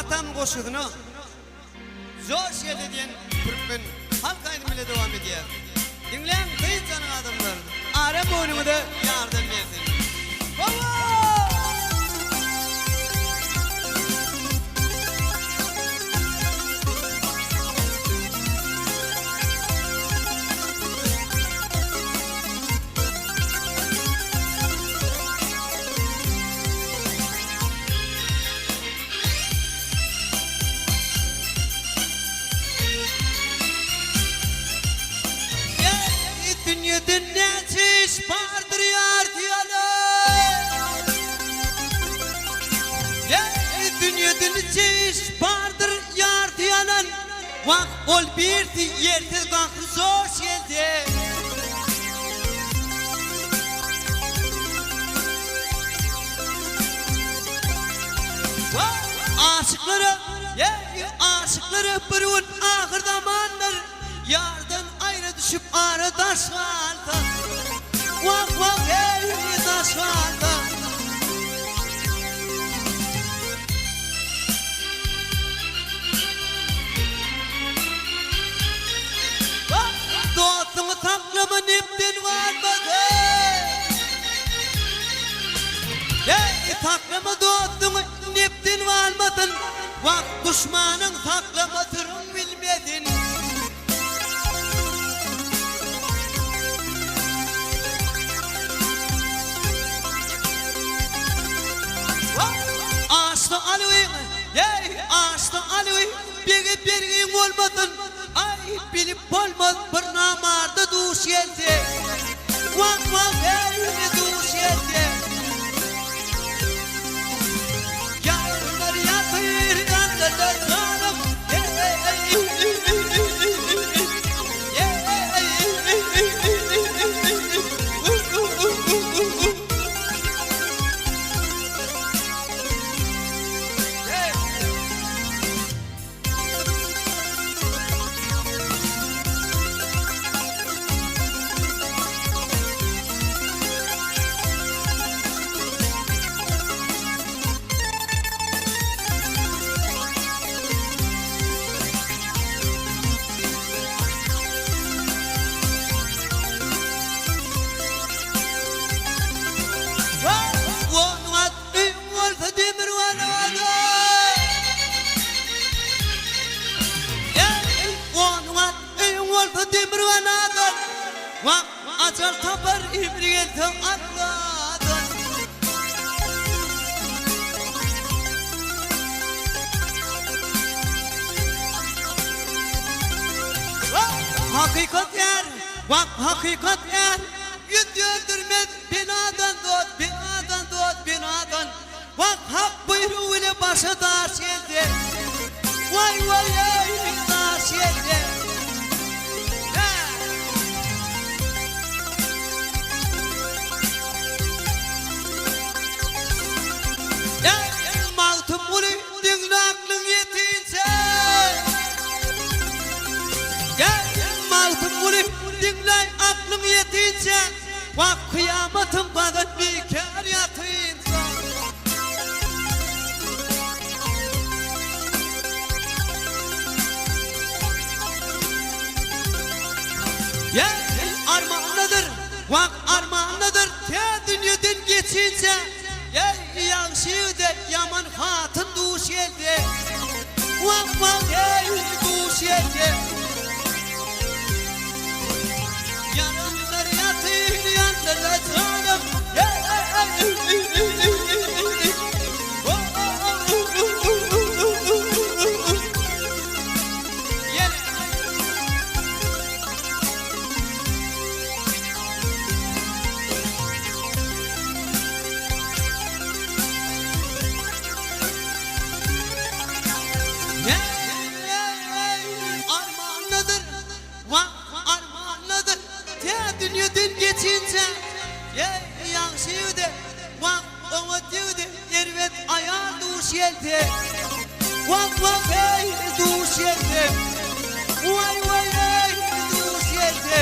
atamyň goşgusyna Joş geldi diýen türkmen halk aýdymy ile dowam edýär. Diňläň dynç alyň adamlar. Aram göwnüňize ýardam bersin. Hawa! Ey dünýede näçe iş bardyr ýar diýeli. Ey dünýede niçe iş bardyr ýar diýelen. Wah ol birsi ýersiz gahry joş geldi. Aşyklara, ýa aşyklara bir gün ahyrzamandyr, Ýardan aýra düşüp ara daş galsa, Wah, wah, heý, daş galsa. Wah, dostuňy saklama nepden galmasyn. Heý, saklama dostuňy nepden galmasyn, Wah, duşmanyň saklama syryň bilmesin. Wah, açda alyň, heý, açda alyň, bege bergiň bolmasyn, Aý, bilip bolmaz bir namarda duş gelse, Wah, wah, heý, duş gelse. Ýaranlar ýatyr ýanynda janym, Öýüň bolsa demir wanadan. Eý, onuň at öýüň bolsa demir wanadan. Wah, ajal tapar emri gelse Alladan. Wah, hakykat är, wah, hakykat är, ýüz döndürmez. Binadan dost, binadan dost, binadan, Wah, Hak buýrugy bile başa daş geldi. Waý, waý, eý, daş geldi. Hä! Eý, Magtymguly, diňle aklyň ýetinçe. Eý, Magtymguly, diňle aklyň ýetinçe. Wah kyýamatyň gazan bikär ýatynsa. Ýa armanlydyr, wah armanlydyr tä dünýeden geçinçä. Ýa ýagşy ýigide ýaman hatyn duş gelse. Wah wah eý duş gelse. Ýaranlar ýatyr ýanlara janym. Armanlydyr Wah, armanlydyr, tä dünýeden geçinçä, Eý, ýagşy ýigide, wah, oňat ýigide erbet aýal duş gelse. Wah, wah, eý, duş gelse. Waý, waý, eý, duş gelse.